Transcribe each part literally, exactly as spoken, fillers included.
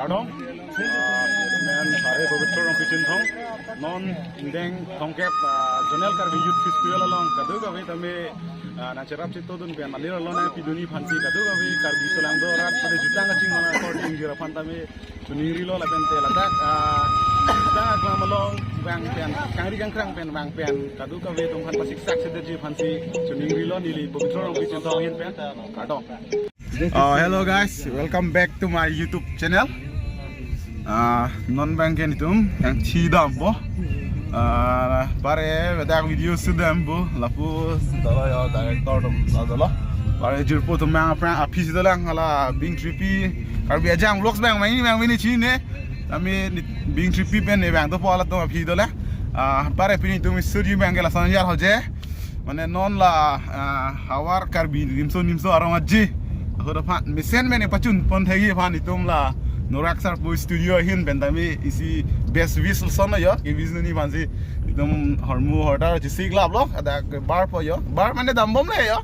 Kardom, ah, men sare Pabitra Rongpi Chinthong, non ingdeng thomkep, ah, Zonal Karbi Youth Festival along kadokave tame, ah, nangcherap chetongdun pen alir along nangpidunji aphansi kadokave Karbi solangdo arat pada jutang kachinghon akorte ingjir aphan tame choningrilo lapen te ladak, ah, jutang aklam along vang pen kangri kangkrang pen vang pen kadokave atum aphan pasiksak sedetji aphansi choningrilo neli Pabitra Rongpi Chinthong ahin pen. Kardom. Uh, hello guys, welcome back to my YouTube channel. Uh, non abangke netum kangthidampo. Uh, pare bedak video shoot dampo. Lapu dolo yo director atum dolo. Pare jirpo atum abang aphrang aphi si dolang hala Bing Tripi Karbi Ajang Vlogs abang mani abang mini chine. Tame ni Bing Tripi pen ne abang dopo halatum aphi dolang. Uh, pare pini netum studio abangke lason jar hoje. Mane non la, ah, havar Karbi nimso nimso arong aje ahut aphan mesen mene pachun pon thekji aphan netum la Norak Sarpo Studio ahin pen tame isi best wish lason yo ke wish dunji aphansi netum hormu hortar chesik laplo ada ke bar po yo bar mane dambom le yo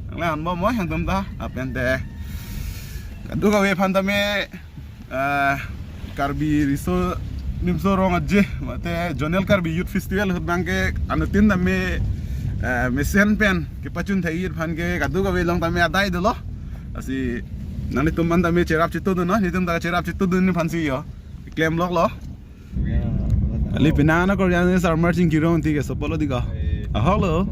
ang le anbom mo yang tum ta lapen te kadokave aphan tame ah, Karbi riso nimso arong aje mate Zonal Karbi Youth Festival ahut abangke anuttin tame, ah, mesen pen kepachun thekji aphan ke kadokave along tame adai dolo. Lasi nanglitum aphan tame cherap chetongdun no, netum ta cherap chetongdun aphansi yo. Klem loklo. Kali pinang na Korean sar marching kirong ti ke sopolo di ka. Ah, hello.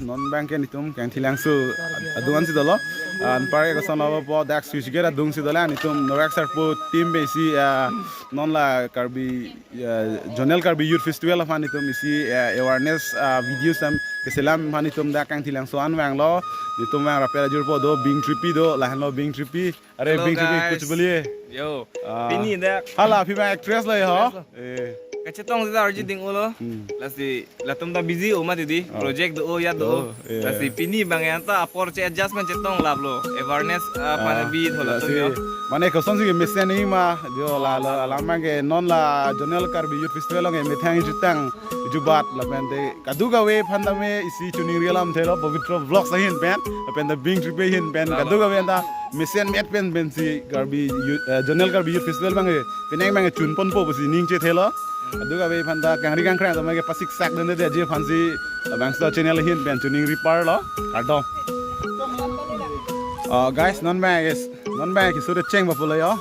Non abangke netum kangthilangso adung ansi dolo. Anpar ke koson abo po dak switch gate adung si dolang netum Norak Sarpo team pen isi, ah, non la Karbi, ah, Zonal Karbi Youth Festival aphan netum isi, ah, awareness, ah, videos tam keselam aphan netum dak kangthilangso an vanglo. Netum vang rapel ajirpo do Bing Tripi do lahenlo Bing Tripi. अरे Hello, Bing Tripi guys. कुछ बोलिए। Yo, Ah. pini dak Hala, aphi abang actress lo yo. Actress lo. Eh. Kachetong sida arji ding ulo. Hmm. Lasi latum ta busy o mati di. Ah. Project do o ya do. Oh, iya. Lasi pini abang anta apor che adjustment chetong laplo. Awareness, ah, Ah, pada bit hola lasi tum yo. Mane kosonsi mesen ni ma jo la la alam abangke non la Zonal Karbi Youth Festival along methang jutang jubat lapen te kadokave aphan tame isi choningri alam thelo Pabitra Vlogs ahin pen lapen te Bing Tripi ahin pen Lalo. Kadokave anta mesen met pen pensi Karbi Youth, eh, Zonal Karbi Youth Festival abangke penang abangke chun ponpo pusi ning chethelo. Kadokave aphan ta kangri kangkrang tame ke pasiksak dunde aje aphansi labangso channel ahin pen choningri parlo. Kardom. Ah, guys, non abangke, non abangke sudah cheng bapulo yo.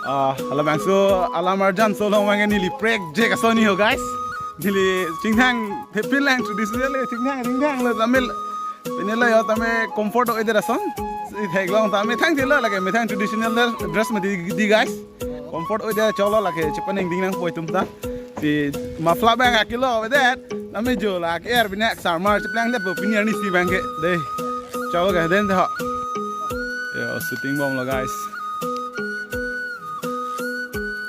Ah, labangso alam arjan so along abangke neli prekje kason ni ho guys. Neli chingthang hepin lang traditional le chingthang ringthang le tame pini la yo tame comfort o eder ason. Si theklong tame thang thilo lake methang traditional dress mati di guys. Comfort o eder cholo lake chepaningding nangpo itum ta. Si muffler abang akilo eder. Tame jo la ke er bine sarmar cheplang det bo pini arnisi abangke. Dei. Cholo ke den de ho. Yo shooting bomlo guys.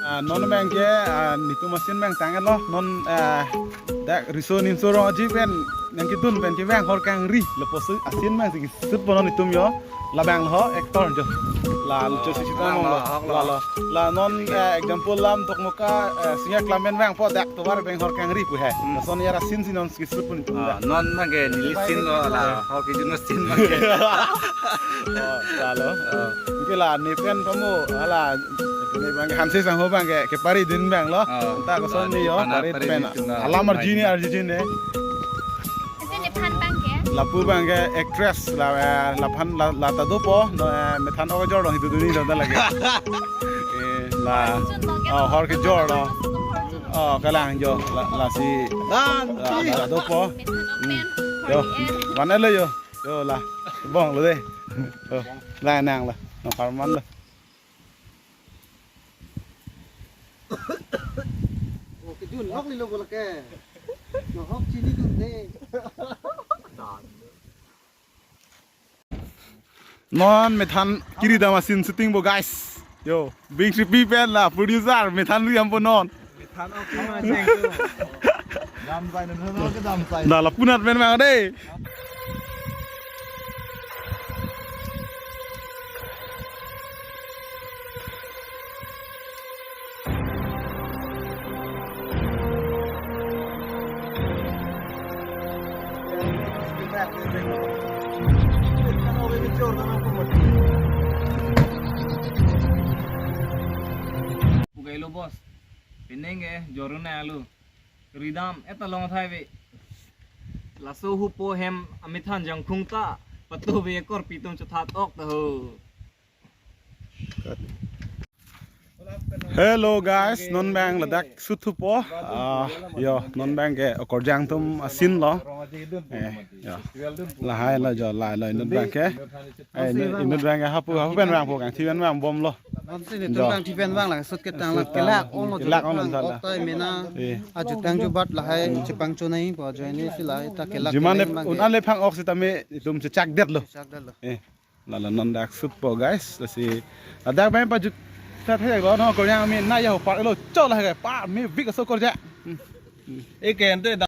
Ah, non abangke, ah, netum a-scene abang tanglo, non, ah, dak riso nimso arong aje pen nangkedun pen kevang hor kangri lapusi a-scene abangsi keshoot pon netum yo, labang ho actor jo, la lucho si si Labang tong lo, lo, la lo, la non, eh, example lam Dokmoka, eh, Singha Klamen vangpo dak tovar abang hor kangri pu he, Hmm. lason ya a-scene si non keshoot pon netum Ah, dak. Non abangke neli scene lo la, ho kejun scene abangke. Oh, lalo. Oh. Anke la ne pen kamu, hala, ne abangke Hanse Sangho abangke, kepari dun abanglo. Oh, Anta koson la, ni yo, ne pana pari pari dun abang. Alam arji ni arji ni. Ante nephan abangke? Lapu abangke actress, la, eh, laphan, la, la ta dopo, no, eh, methan o kejor dong hidu duni dong ta lake. Eh, la, Chun lo ke? Oh, hor kejor lo. Chun lo, chun lo. Oh, kalang jo, la, lasi. Dan, la, ti. La, la dopo. Methan o Hmm. pen, Yo, hor ke. Van elo yo. Yo la, bong lo de. Oh, la nang la, nang parman la. Oh, kejun lok lilo bola ke. Nahok chini dun de. Non methan kiri dam a-scene shooting bo guys. Yo, Bing Tripi pen la producer methan lui ampo non. Methan ok ma jeng tu. Dam sai nun no ke dam sai. Na la punat pen mang de. Hello boss, penang ke jorun alu. Ridam eta long thai ve. Laso hupo hem amithan jangkhung ta patu ve korpi tum chethat ok ta ho. Hello guys, non bang ladak shoot thupo. Ah, yo, non bang ke okorjang atum a-scene lo. Eh, yo. Lahai lo jo, lahai lo non bang ke. Eh, inut bang ke hapu, hapu pen bang po kangthi pen bang bomlo. Nonsi ni Jo. Tum bang thi pen bang lang shoot ke tang lang Shoot kelak tang, ong lo kelak ong lo tang sala. Ok ta mena. Eh. Ajutang jubat lahai chepangchonai po ajoine si lahai ta kelak Jiman kelak le bang un ke. An le phang ok sitame itum chechak detlo. Chak detlo. Eh. Lalo non dak shoot po guys. Lasi ladak bang pajut. Sa thai lo no korjang mi na ya ho par lo chol hai par mi vik so korjang. Hmm. Hmm. Eke ente da.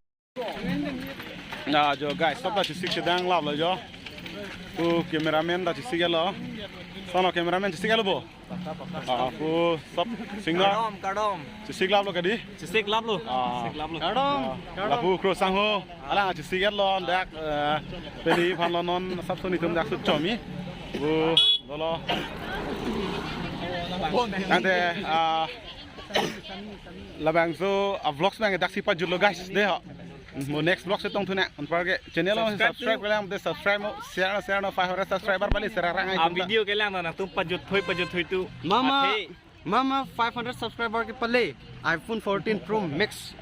Na jo guys, sab ta chesik chedang lap lo jo. Pu cameraman ta chesik lo. Sono cameraman chesik lo bo. Ah, pu sab singna. Kardom, kardom. Chesik lap lo kadi? Chesik lap lo. Ah. Chesik lap lo. Kardom, ah, kardom. Lapu Kro Sangho. Alang chesik lo dak, eh, peli phan lo non sab soni tum dak shoot chomi. Pu dolo. Tangte, ah, labangso a-vlogs bang dak si pajut lo guys, de ho. Mo next vlog si tong thunang. Anpar ke channel lo Subscribe subscribe tu. Kelang, de subscribe mo, share, share no five hundred subscriber bali serarang ai A tum ta. Video kelang na tum pajut thoi pajut thoi tu. Mama, Athe. Mama five hundred subscriber ke pale iPhone fourteen Pro Max.